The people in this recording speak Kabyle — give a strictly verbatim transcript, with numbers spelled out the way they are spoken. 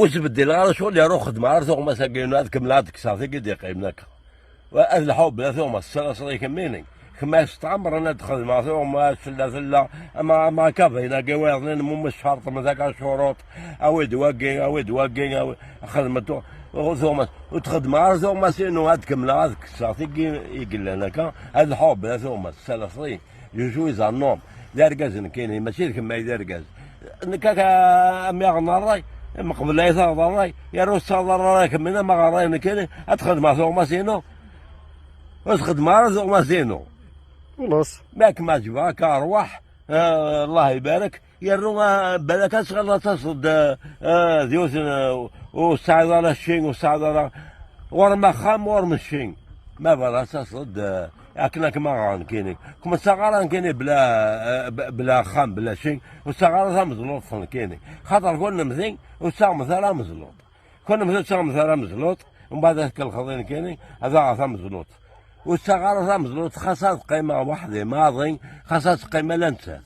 Ur sbeddileɣ ara ccɣel, yerra ur xeddmeɣ ara tuɣmas-agi-inu, ad kemmleɣ ad kkseɣ tigi d-yeqqimen akka. Ad lḥubb la tuɣmas, ssalaṣel-ik am win. Kemm ad s-tɛemmren ad xedmeɣ tuɣmas, tella, tella, ama, ama kabayin-agi wayeḍnin, mu meccerṭem d aka ccuruṭ, awi-d wagi, awi-d wagi, awi, xedmet tu-, tuɣmas. Ur txeddmeɣ ara tuɣmas-inu, ad kemmleɣ ad kkseɣ tigi i yellan akka, ad lḥubb la tuɣmas, ssalaṣel-ik. Je suis un homme. D argaz nekkini, mačči d kemm ay d argaz. Nekk akka, am yaɣen ṛṛay, mqbel ay taɣeḍ ṛṛay, yerra ur tettaɣeḍ ara ṛṛay kemmini, ma ɣer ṛṛay nekkini, ad xedmeɣ tuɣmas-inu. Ur txeddmeɣ ara tuɣmas-inu. Xlaṣ. Ma kem-ɛeǧbeɣ akka, ṛwaḥ, ah, Allah ibarek, yernu, ah, balak ad tɣileḍ ad taseḍ-d, ah, ah, d yiwet, ah, ur tesɛiḍ ara cci, ur tesɛiḍ ara ɣur-m axxam, ɣur-m cci. Ma bɣiḍ ad taseḍ-d, ah, akken ad kem-aɣeɣ nekkini. Kem ur ttaɣ ara nekkini bla, ah, b-, bla axxam, bla cci, ur ttaɣ ara tamezluṭ nekkini. Xaṭer kul nemti, ur ttaɣemt ara amezluṭ. Kul nemti ur ttaɣemt ara amezluṭ, mbeɛd ad tkellxeḍ i nekkini, ad aɣeɣ tamezluṭ. Ur ttaɣ ara tamezluṭ, xas ad qqimeɣ weḥd-i maḍi, xas ad teqqim ala nettat.